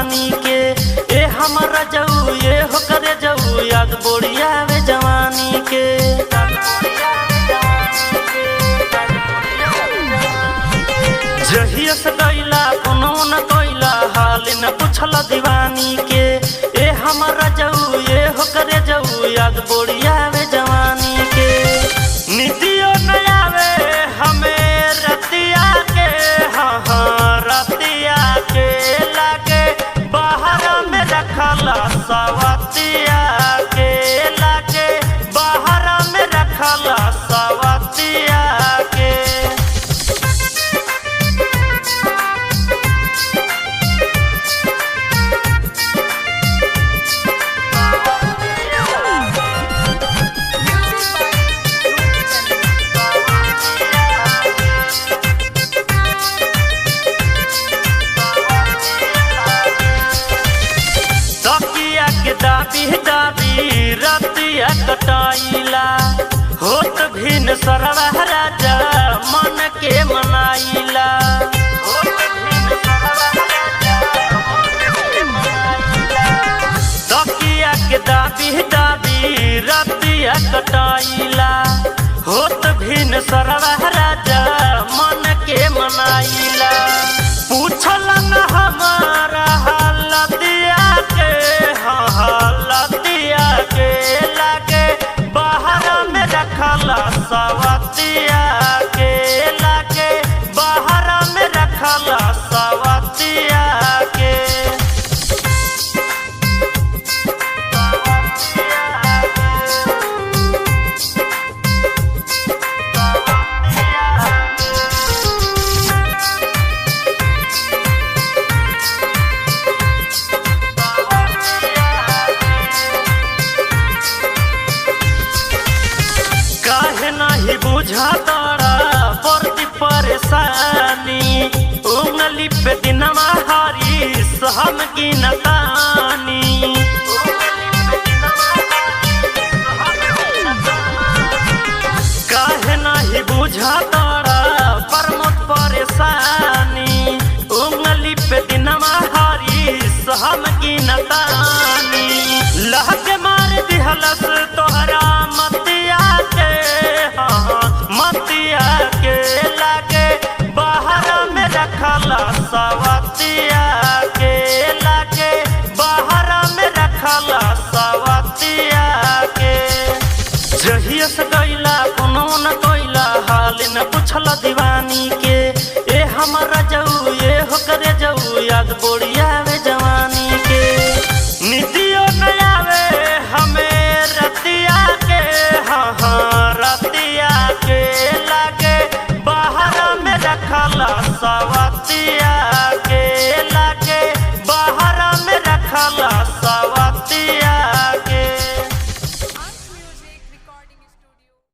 दीवानी के। ए हमारा जाऊ ये हो करे जाऊ याद बोड़िया वे जवानी के। जहिया से गइला कोनो न कइला हाल न पूछला दीवानी के। ए हमारा जाऊ ये हो करे जाऊ याद बोड़िया वे जवानी के। नितियो न आवे हमें रतिया के, हाँ हाँ रतिया के लागे बाहर में रखला सवतिया के लागे बाहर में रखला सवतिया के। Music by Roop Chand. तकिया के दाबी दाबी रतिया कटाइला, होत भिन सरवा राजा मन के मनाइला। होत भिन सरवा राजा मन के मनाइला। तकिया के दाबी दाबी रतिया कटाइला, होत भिन सरवा राजा मन के मनाइला। पूछल न हमारा हालतिया के, हाँ हालतिया के लागे बाहर में रखला सवतिया के लागे बाहर में रखला सवतिया के। काहे नाही बुझा तारा पड़ती परेशानी, उंगली पे दिनमा हारी हम की नतानी। काहे नाही बुझा तारा परमत परेशानी, उंगली पे दिनमा हारी हम की नतानी। लहके मार दिहलस तोहरा मतिया के, हाँ मतिया के लागे बाहर में रखला सवतिया के लागे बाहर में रखला सवतिया के। जहिया से गइला कोनो न कइला हाल न पूछला दीवानी के। ए हमारा जाऊ ये हो करे जाऊ याद बोड़िया वे जवानी के। नितियो न आवे हमें रतिया के, हाँ हाँ रतिया के लागे बाहर में रखला सवतिया के लागे बाहर में रखला।